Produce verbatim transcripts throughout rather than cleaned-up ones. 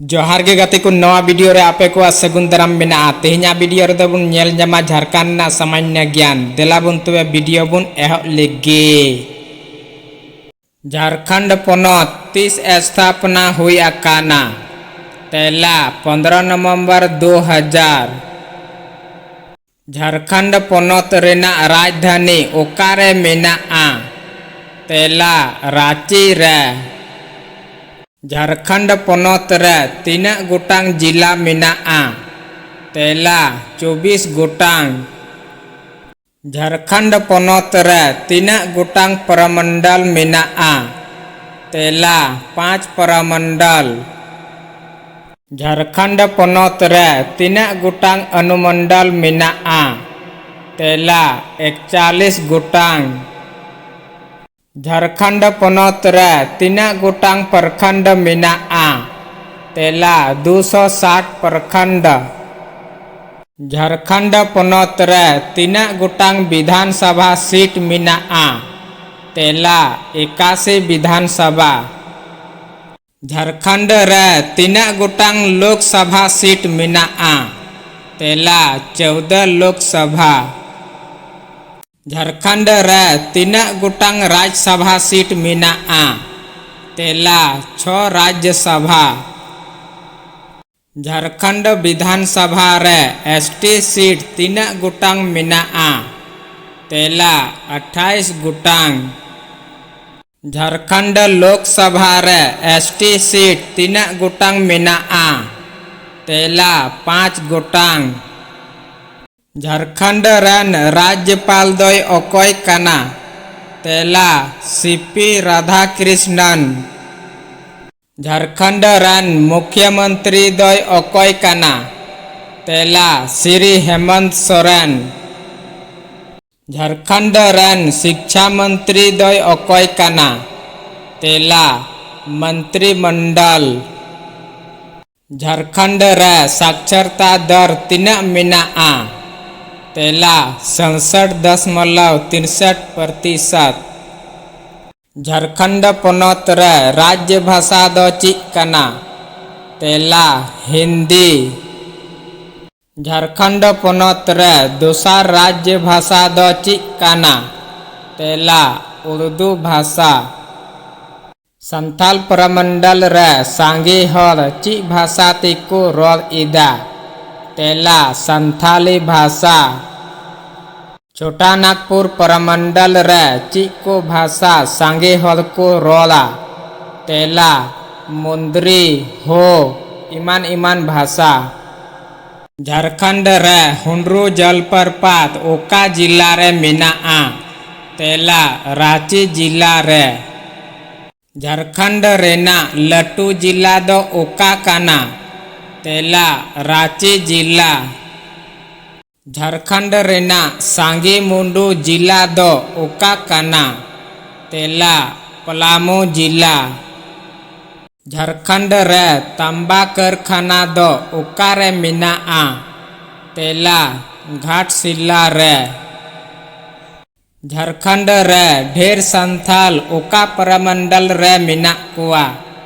ᱡᱚᱦᱟᱨ ᱜᱮ ᱜᱟᱛᱮ ᱠᱚ, ᱱᱚᱣᱟ ᱵᱷᱤᱰᱤᱭᱳ ᱨᱮ ᱟᱯᱮ ᱠᱚᱣᱟᱜ ᱥᱟᱹᱜᱩᱱ ᱫᱟᱨᱟᱢ ᱢᱮᱱᱟᱜᱼᱟ᱾ ᱛᱮᱦᱮᱧᱟᱜ ᱵᱷᱤᱰᱤᱭᱳ ᱨᱮᱫᱚ ᱵᱚᱱ ᱧᱮᱞ ᱧᱟᱢᱟ ᱡᱷᱟᱲᱠᱷᱚᱸᱰ ᱨᱮᱱᱟᱜ ᱥᱟᱢᱟᱱᱱᱚ ᱜᱮᱭᱟᱱ᱾ ᱫᱮᱞᱟ ᱵᱚᱱ ᱛᱚᱵᱮ ᱵᱷᱤᱰᱤᱭᱳ ᱵᱚᱱ ᱮᱦᱚᱵ ᱞᱮᱜᱮ᱾ ᱡᱷᱟᱲᱠᱷᱚᱸᱰ ᱯᱚᱱᱚᱛ ᱛᱤᱥ ᱥᱛᱷᱟᱯᱚᱱᱟ ᱦᱩᱭ ᱟᱠᱟᱱᱟ? ᱛᱮᱞᱟ, ᱯᱚᱱᱫᱽᱨᱚ ᱱᱚᱵᱷᱮᱢᱵᱚᱨ ᱫᱩ ᱦᱟᱡᱟᱨ᱾ ᱡᱷᱟᱲᱠᱷᱚᱸᱰ ᱯᱚᱱᱚᱛ ᱨᱮᱱᱟᱜ ᱨᱟᱡᱽᱫᱷᱟᱱᱤ ᱚᱠᱟᱨᱮ ᱢᱮᱱᱟᱜᱼᱟ? ᱛᱮᱞᱟ, ᱨᱟᱸᱪᱤ ᱨᱮ᱾ ᱡᱷᱟᱲᱠᱷᱚᱸᱰ ᱯᱚᱱᱚᱛ ᱨᱮ ᱛᱤᱱᱟᱹᱜ ᱜᱚᱴᱟᱝ ᱡᱤᱞᱟ ᱢᱮᱱᱟᱜᱼᱟ? ᱛᱮᱞᱟ, ᱪᱚᱵᱵᱤᱥ ᱜᱚᱴᱟᱝ᱾ ᱡᱷᱟᱲᱠᱷᱚᱸᱰ ᱯᱚᱱᱚᱛ ᱨᱮ ᱛᱤᱱᱟᱹᱜ ᱜᱚᱴᱟᱝ ᱯᱚᱨᱚᱢᱚᱱᱰᱚᱞ ᱢᱮᱱᱟᱜᱼᱟ? ᱛᱮᱞᱟ, ᱯᱟᱸᱪ ᱯᱚᱨᱚᱢᱚᱱᱰᱚᱞ᱾ ᱡᱷᱟᱲᱠᱷᱚᱸᱰ ᱯᱚᱱᱚᱛ ᱨᱮ ᱛᱤᱱᱟᱹᱜ ᱜᱚᱴᱟᱝ ᱚᱱᱩᱢᱚᱱᱰᱚᱞ ᱢᱮᱱᱟᱜᱼᱟ? ᱛᱮᱞᱟ, ᱮᱠᱪᱟᱞᱤᱥ ᱜᱚᱴᱟᱝ᱾ ᱡᱷᱟᱲᱠᱷᱚᱸᱰ ᱯᱚᱱᱚᱛ ᱨᱮ ᱛᱤᱱᱟᱹᱜ ᱜᱚᱴᱟᱝ ᱯᱨᱚᱠᱷᱚᱸᱰ ᱢᱮᱱᱟᱜᱼᱟ? ᱛᱮᱞᱟ, ᱫᱩᱥᱚ ᱥᱟᱴ ᱯᱨᱚᱠᱷᱚᱸᱰ᱾ ᱡᱷᱟᱲᱠᱷᱚᱸᱰ ᱯᱚᱱᱚᱛ ᱨᱮ ᱛᱤᱱᱟᱹᱜ ᱜᱚᱴᱟᱝ ᱵᱤᱫᱷᱟᱱ ᱥᱚᱵᱷᱟ ᱥᱤᱴ ᱢᱮᱱᱟᱜᱼᱟ? ᱛᱮᱞᱟ, ᱮᱠᱟᱥᱤ ᱵᱤᱫᱷᱟᱱ ᱥᱚᱵᱷᱟ᱾ ᱡᱷᱟᱲᱠᱷᱚᱸᱰ ᱨᱮ ᱛᱤᱱᱟᱹᱜ ᱜᱚᱴᱟᱝ ᱞᱳᱠ ᱥᱚᱵᱷᱟ ᱥᱤᱴ ᱢᱮᱱᱟᱜᱼᱟ? ᱛᱮᱞᱟ, ᱪᱳᱣᱫᱚ ᱞᱳᱠ ᱥᱚᱵᱷᱟ᱾ ᱡᱷᱟᱲᱠᱷᱚᱸᱰ ᱨᱮ ᱛᱤᱱᱟᱹᱜ ᱜᱚᱴᱟᱝ ᱨᱟᱡᱽ ᱥᱚᱵᱷᱟ ᱥᱤᱴ ᱢᱮᱱᱟᱜᱼᱟ? ᱛᱮᱞᱟ, ᱪᱷᱚ ᱨᱟᱡᱽ ᱥᱚᱵᱷᱟ᱾ ᱡᱷᱟᱲᱠᱷᱚᱸᱰ ᱵᱤᱫᱷᱟᱱ ᱥᱚᱵᱷᱟ ᱨᱮ ᱮᱥ ᱴᱤ ᱥᱤᱴ ᱛᱤᱱᱟᱹᱜ ᱜᱚᱴᱟᱝ ᱢᱮᱱᱟᱜᱼᱟ? ᱛᱮᱞᱟ, ᱟᱴᱷᱟᱭᱤᱥ ᱜᱚᱴᱟᱝ᱾ ᱡᱷᱟᱲᱠᱷᱚᱸᱰ ᱞᱳᱠ ᱥᱚᱵᱷᱟ ᱨᱮ ᱮᱥ ᱴᱤ ᱥᱤᱴ ᱛᱤᱱᱟᱹᱜ ᱜᱚᱴᱟᱝ ᱢᱮᱱᱟᱜᱼᱟ? ᱛᱮᱞᱟ, ᱯᱟᱸᱪ ᱜᱚᱴᱟᱝ᱾ ᱡᱷᱟᱲᱠᱷᱚᱸᱰ ᱨᱮᱱ ᱨᱟᱡᱽᱡᱚᱯᱟᱞ ᱫᱚᱭ ᱚᱠᱚᱭ ᱠᱟᱱᱟ? ᱛᱮᱞᱟ, ᱥᱤ ᱯᱤ ᱨᱟᱫᱷᱟᱠᱨᱤᱥᱱᱚᱱ᱾ ᱡᱷᱟᱲᱠᱷᱚᱸᱰ ᱨᱮᱱ ᱢᱩᱠᱷᱭᱚᱢᱚᱱᱛᱨᱤ ᱫᱚᱭ ᱚᱠᱚᱭ ᱠᱟᱱᱟ? ᱛᱮᱞᱟ, ᱥᱨᱤ ᱦᱮᱢᱚᱱᱛ ᱥᱚᱨᱮᱱ᱾ ᱡᱷᱟᱲᱠᱷᱚᱸᱰ ᱨᱮᱱ ᱥᱤᱠᱪᱷᱟ ᱢᱚᱱᱛᱨᱤ ᱫᱚᱭ ᱚᱠᱚᱭ ᱠᱟᱱᱟ? ᱛᱮᱞᱟ, ᱢᱚᱱᱛᱨᱤ ᱢᱚᱱᱰᱚᱞ᱾ ᱡᱷᱟᱲᱠᱷᱚᱸᱰ ᱨᱮ ᱥᱟᱠᱪᱷᱚᱨᱛᱟ ᱫᱚᱨ ᱛᱤᱱᱟᱹᱜ ᱢᱮᱱᱟᱜᱼᱟ? ᱛᱮᱞᱟ, ᱥᱟᱲᱥᱚᱴ ᱫᱚᱥᱢᱚᱞᱚᱵ ᱛᱤᱨᱥᱚᱴ ᱯᱨᱚᱛᱤᱥᱚᱛ᱾ ᱡᱷᱟᱲᱠᱷᱚᱸᱰ ᱯᱚᱱᱚᱛ ᱨᱮ ᱨᱟᱡᱽᱡᱚ ᱵᱷᱟᱥᱟ ᱫᱚ ᱪᱮᱫ ᱠᱟᱱᱟ? ᱛᱮᱞᱟ, ᱦᱤᱱᱫᱤ᱾ ᱡᱷᱟᱲᱠᱷᱚᱸᱰ ᱯᱚᱱᱚᱛ ᱨᱮ ᱫᱚᱥᱟᱨ ᱨᱟᱡᱽᱡᱚ ᱵᱷᱟᱥᱟ ᱫᱚ ᱪᱮᱫ ᱠᱟᱱᱟ? ᱛᱮᱞᱟ, ᱩᱨᱫᱩ ᱵᱷᱟᱥᱟ᱾ ᱥᱟᱱᱛᱟᱞ ᱯᱨᱚᱢᱚᱱᱰᱚᱞ ᱨᱮ ᱥᱟᱸᱜᱮ ᱦᱚᱲ ᱪᱮᱫ ᱵᱷᱟᱥᱟ ᱛᱮᱠᱚ ᱨᱚᱲ ᱮᱫᱟ? ᱛᱮᱞᱟ, ᱥᱟᱱᱛᱷᱟᱞᱤ ᱵᱷᱟᱥᱟ᱾ ᱪᱷᱳᱴᱟ ᱱᱟᱜᱽᱯᱩᱨ ᱯᱨᱚᱢᱚᱱᱰᱚᱞ ᱨᱮ ᱪᱮᱫ ᱠᱚ ᱵᱷᱟᱥᱟ ᱥᱟᱸᱜᱮ ᱦᱚᱲ ᱠᱚ ᱨᱚᱲᱟ? ᱛᱮᱞᱟ, ᱢᱩᱱᱫᱨᱤ, ᱦᱳ, ᱮᱢᱟᱱ ᱮᱢᱟᱱ ᱵᱷᱟᱥᱟ᱾ ᱡᱷᱟᱲᱠᱷᱚᱸᱰ ᱨᱮ ᱦᱩᱱᱰᱨᱩ ᱡᱚᱞᱯᱨᱚᱯᱟᱛ ᱚᱠᱟ ᱡᱤᱞᱟ ᱨᱮ ᱢᱮᱱᱟᱜᱼᱟ? ᱛᱮᱞᱟ, ᱨᱟᱸᱪᱤ ᱡᱤᱞᱟ ᱨᱮ᱾ ᱡᱷᱟᱲᱠᱷᱚᱸᱰ ᱨᱮᱱᱟᱜ ᱞᱟᱹᱴᱩ ᱡᱤᱞᱟ ᱫᱚ ᱚᱠᱟ ᱠᱟᱱᱟ? ᱛᱮᱞᱟ, ᱨᱟᱸᱪᱤ ᱡᱤᱞᱟ᱾ ᱡᱷᱟᱲᱠᱷᱚᱸᱰ ᱨᱮᱱᱟᱜ ᱥᱟᱸᱜᱮ ᱢᱩᱰᱩ ᱡᱤᱞᱟ ᱫᱚ ᱚᱠᱟ ᱠᱟᱱᱟ? ᱛᱮᱞᱟ, ᱯᱟᱞᱟᱢᱩ ᱡᱤᱞᱟ᱾ ᱡᱷᱟᱲᱠᱷᱚᱸᱰ ᱨᱮ ᱛᱟᱢᱵᱟ ᱠᱟᱹᱨᱠᱷᱟᱱᱟ ᱫᱚ ᱚᱠᱟᱨᱮ ᱢᱮᱱᱟᱜᱼᱟ? ᱛᱮᱞᱟ, ᱜᱷᱟᱴᱥᱤᱞᱟ ᱨᱮ᱾ ᱡᱷᱟᱲᱠᱷᱚᱸᱰ ᱨᱮ ᱰᱷᱮᱨ ᱥᱟᱱᱛᱷᱟᱞ ᱚᱠᱟ ᱯᱨᱚᱢᱚᱱᱰᱚᱞ ᱨᱮ ᱢᱮᱱᱟᱜ ᱠᱚᱣᱟ?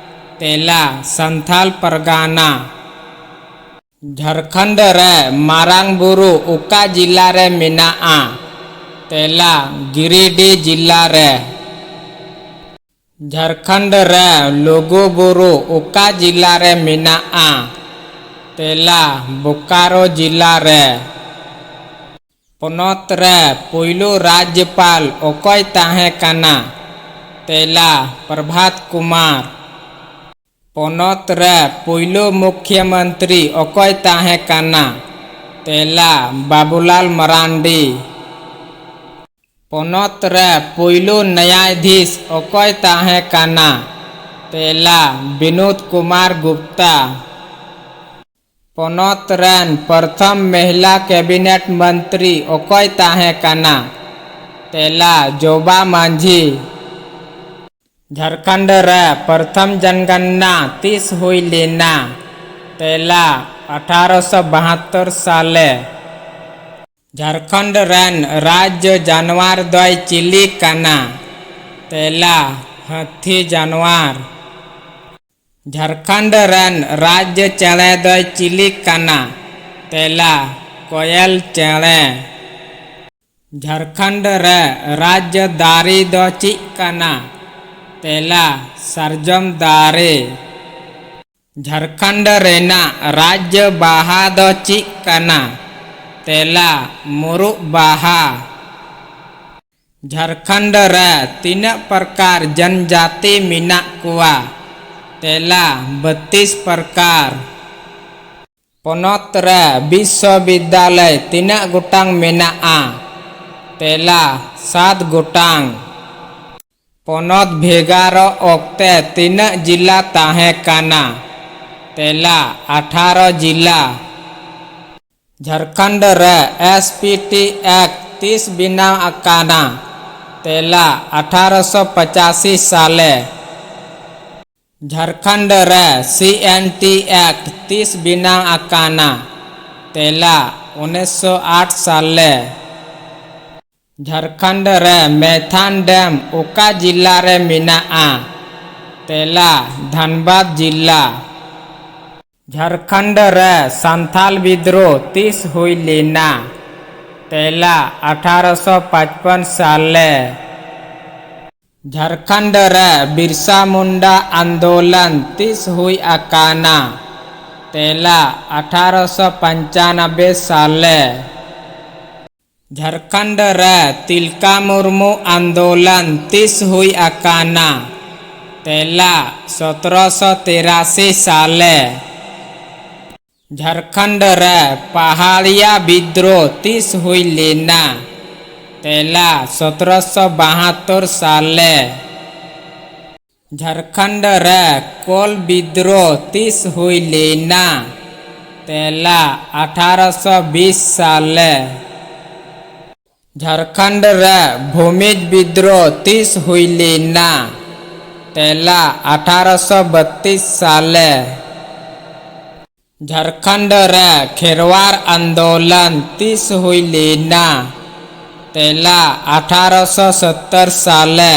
ᱛᱮᱞᱟ, ᱥᱟᱱᱛᱷᱟᱞ ᱯᱟᱨᱜᱟᱱᱟ᱾ ᱡᱷᱟᱲᱠᱷᱚᱸᱰ ᱨᱮ ᱢᱟᱨᱟᱝ ᱵᱩᱨᱩ ᱚᱠᱟ ᱡᱤᱞᱟ ᱨᱮ ᱢᱮᱱᱟᱜᱼᱟ? ᱛᱮᱞᱟ, ᱜᱤᱨᱤᱰᱤ ᱡᱤᱞᱟ ᱨᱮ᱾ ᱡᱷᱟᱲᱠᱷᱚᱸᱰ ᱨᱮ ᱞᱩᱜᱩ ᱵᱩᱨᱩ ᱚᱠᱟ ᱡᱤᱞᱟ ᱨᱮ ᱢᱮᱱᱟᱜᱼᱟ? ᱛᱮᱞᱟ, ᱵᱳᱠᱟᱨᱳ ᱡᱤᱞᱟ ᱨᱮ᱾ ᱯᱚᱱᱚᱛ ᱨᱮ ᱯᱩᱭᱞᱩ ᱨᱟᱡᱽᱡᱚᱯᱟᱞ ᱚᱠᱚᱭ ᱛᱟᱦᱮᱸ ᱠᱟᱱᱟ? ᱛᱮᱞᱟ, ᱯᱨᱚᱵᱷᱟᱛ ᱠᱩᱢᱟᱨ᱾ ᱯᱚᱱᱚᱛ ᱨᱮ ᱯᱩᱭᱞᱩ ᱢᱩᱠᱷᱭᱚᱢᱚᱱᱛᱨᱤ ᱚᱠᱚᱭ ᱛᱟᱦᱮᱸ ᱠᱟᱱᱟ? ᱛᱮᱞᱟ, ᱵᱟᱵᱩᱞᱟᱞ ᱢᱟᱨᱟᱱᱰᱤ᱾ ᱯᱚᱱᱚᱛ ᱨᱮ ᱯᱩᱭᱞᱩ ᱱᱟᱭᱟᱭᱟᱫᱷᱤᱥ ᱚᱠᱚᱭ ᱛᱟᱦᱮᱸ ᱠᱟᱱᱟ? ᱛᱮᱞᱟ, ᱵᱤᱱᱳᱫ ᱠᱩᱢᱟᱨ ᱜᱩᱯᱛᱟ᱾ ᱯᱚᱱᱚᱛ ᱨᱮᱱ ᱯᱨᱚᱛᱷᱚᱢ ᱢᱚᱦᱤᱞᱟ ᱠᱮᱵᱤᱱᱮᱴ ᱢᱚᱱᱛᱨᱤ ᱚᱠᱚᱭ ᱛᱟᱦᱮᱸ ᱠᱟᱱᱟ? ᱛᱮᱞᱟ, ᱡᱳᱵᱟ ᱢᱟᱹᱡᱷᱤ᱾ ᱡᱷᱟᱲᱠᱷᱚᱸᱰ ᱨᱮ ᱯᱨᱚᱛᱷᱚᱢ ᱡᱚᱱᱜᱚᱱᱱᱟ ᱛᱤᱥ ᱦᱩᱭ ᱞᱮᱱᱟ? ᱛᱮᱞᱟ, ᱟᱴᱷᱟᱨᱚᱥᱚ ᱵᱟᱦᱟᱛᱛᱚᱨ ᱥᱟᱞᱮ᱾ ᱡᱷᱟᱲᱠᱷᱚᱸᱰ ᱨᱮᱱ ᱨᱟᱡᱽᱡᱚ ᱡᱟᱱᱣᱟᱨ ᱫᱚᱭ ᱪᱤᱞᱤ ᱠᱟᱱᱟ? ᱛᱮᱞᱟ, ᱦᱟᱹᱛᱤ ᱡᱟᱱᱣᱟᱨ᱾ ᱡᱷᱟᱨᱠᱷᱚᱸᱰ ᱨᱮᱱ ᱨᱟᱡᱽ ᱪᱮᱬᱮ ᱫᱚᱭ ᱪᱤᱞᱤ ᱠᱟᱱᱟ? ᱛᱮᱞᱟ, ᱠᱚᱭᱮᱞ ᱪᱮᱬᱮ᱾ ᱡᱷᱟᱨᱠᱷᱚᱸᱰ ᱨᱮ ᱨᱟᱡᱽ ᱫᱟᱨᱮ ᱫᱚ ᱪᱮᱫ ᱠᱟᱱᱟ? ᱛᱮᱞᱟ, ᱥᱟᱨᱡᱚᱢ ᱫᱟᱨᱮ᱾ ᱡᱷᱟᱨᱠᱷᱚᱸᱰ ᱨᱮᱱᱟᱜ ᱨᱟᱡᱽ ᱵᱟᱦᱟ ᱫᱚ ᱪᱮᱫ ᱠᱟᱱᱟ? ᱛᱮᱞᱟ, ᱢᱩᱨᱩᱜ ᱵᱟᱦᱟ᱾ ᱡᱷᱟᱨᱠᱷᱚᱸᱰ ᱨᱮ ᱛᱤᱱᱟᱹᱜ ᱯᱨᱚᱠᱟᱨ ᱡᱚᱱᱡᱟᱛᱤ ᱢᱮᱱᱟᱜ ᱠᱚᱣᱟ? ᱛᱮᱞᱟ, ᱵᱟᱹᱛᱤᱥ ᱯᱨᱚᱠᱟᱨ᱾ ᱯᱚᱱᱚᱛ ᱨᱮ ᱵᱤᱥᱥᱚᱵᱤᱫᱽᱫᱟᱞᱚᱭ ᱛᱤᱱᱟᱹᱜ ᱜᱚᱴᱟᱝ ᱢᱮᱱᱟᱜᱼᱟ? ᱛᱮᱞᱟ, ᱥᱟᱛ ᱜᱚᱴᱟᱝ᱾ ᱯᱚᱱᱚᱛ ᱵᱷᱮᱜᱟᱨᱚᱜ ᱚᱠᱛᱮ ᱛᱤᱱᱟᱹᱜ ᱡᱤᱞᱟ ᱛᱟᱦᱮᱸ ᱠᱟᱱᱟ? ᱛᱮᱞᱟ, ᱟᱴᱷᱟᱨᱚ ᱡᱤᱞᱟ᱾ ᱡᱷᱟᱨᱠᱷᱚᱸᱰ ᱨᱮ ᱮᱥ ᱯᱤ ᱴᱤ ᱮᱠᱴ ᱛᱤᱥ ᱵᱮᱱᱟᱣ ᱟᱠᱟᱱᱟ? ᱛᱮᱞᱟ, ᱟᱴᱷᱟᱨᱚᱥᱚ ᱯᱚᱸᱪᱟᱥᱤ ᱥᱟᱞᱮ᱾ ᱡᱷᱟᱨᱠᱷᱚᱸᱰ ᱨᱮ ᱥᱤ ᱮᱱ ᱴᱤ ᱮᱠᱴ ᱛᱤᱥ ᱵᱮᱱᱟᱣ ᱟᱠᱟᱱᱟ? ᱛᱮᱞᱟ, ᱩᱱᱤᱥᱥᱚ ᱟᱴ ᱥᱟᱞᱮ᱾ ᱡᱷᱟᱨᱠᱷᱚᱸᱰ ᱨᱮ ᱢᱮᱭᱛᱷᱟᱱ ᱰᱮᱢ ᱚᱠᱟ ᱡᱤᱞᱟ ᱨᱮ ᱢᱮᱱᱟᱜᱼᱟ? ᱛᱮᱞᱟ, ᱫᱷᱟᱱᱵᱟᱫᱽ ᱡᱤᱞᱟ᱾ ᱡᱷᱟᱨᱠᱷᱚᱸᱰ ᱨᱮ ᱥᱟᱱᱛᱷᱟᱞ ᱵᱤᱫᱽᱨᱳᱦ ᱛᱤᱥ ᱦᱩᱭ ᱞᱮᱱᱟ? ᱛᱮᱞᱟ, ᱟᱴᱷᱟᱨᱚᱥᱚ ᱯᱟᱸᱪᱯᱚᱱ ᱥᱟᱞᱮ᱾ ᱡᱷᱟᱨᱠᱷᱚᱸᱰ ᱨᱮ ᱵᱤᱨᱥᱟ ᱢᱩᱱᱰᱟ ᱟᱱᱫᱳᱞᱚᱱ ᱛᱤᱥ ᱦᱩᱭ ᱟᱠᱟᱱᱟ? ᱛᱮᱞᱟ, ᱟᱴᱷᱟᱨᱚᱥᱚ ᱯᱚᱧᱪᱟᱱᱚᱵᱵᱳᱭ ᱥᱟᱞᱮ᱾ ᱡᱷᱟᱨᱠᱷᱚᱸᱰ ᱨᱮ ᱛᱤᱞᱠᱟ ᱢᱩᱨᱢᱩ ᱟᱱᱫᱳᱞᱚᱱ ᱛᱤᱥ ᱦᱩᱭ ᱟᱠᱟᱱᱟ? ᱛᱮᱞᱟ, ᱥᱚᱛᱨᱚᱥᱚ ᱛᱤᱨᱟᱥᱤ ᱥᱟᱞᱮ᱾ ᱡᱷᱟᱨᱠᱷᱚᱸᱰ ᱨᱮ ᱯᱟᱦᱟᱲᱤᱭᱟ ᱵᱤᱫᱽᱨᱳᱦ ᱛᱤᱥ ᱦᱩᱭ ᱞᱮᱱᱟ? ᱛᱮᱞᱟ, ᱥᱚᱛᱨᱚᱥᱚ ᱵᱟᱦᱟᱛᱛᱳᱨ ᱥᱟᱞᱮ᱾ ᱡᱷᱟᱨᱠᱷᱚᱸᱰ ᱨᱮ ᱠᱳᱞ ᱵᱤᱫᱽᱨᱳᱦ ᱛᱤᱥ ᱦᱩᱭ ᱞᱮᱱᱟ? ᱛᱮᱞᱟ, ᱟᱴᱷᱟᱨᱚᱥᱚ ᱵᱤᱥ ᱥᱟᱞᱮ᱾ ᱡᱷᱟᱨᱠᱷᱚᱸᱰ ᱨᱮ ᱵᱷᱩᱢᱤᱡᱽ ᱵᱤᱫᱽᱨᱳᱦ ᱛᱤᱥ ᱦᱩᱭ ᱞᱮᱱᱟ? ᱛᱮᱞᱟ, ᱟᱴᱷᱟᱨᱚᱥᱚ ᱵᱟᱛᱤᱥ ᱥᱟᱞᱮ᱾ ᱡᱷᱟᱨᱠᱷᱚᱸᱰ ᱨᱮ ᱠᱷᱮᱨᱣᱟᱲ ᱟᱱᱫᱳᱞᱚᱱ ᱛᱤᱥ ᱦᱩᱭ ᱞᱮᱱᱟ? ᱛᱮᱞᱟ, ᱟᱴᱷᱟᱨᱚᱥᱚ ᱥᱚᱛᱛᱚᱨ ᱥᱟᱞᱮ᱾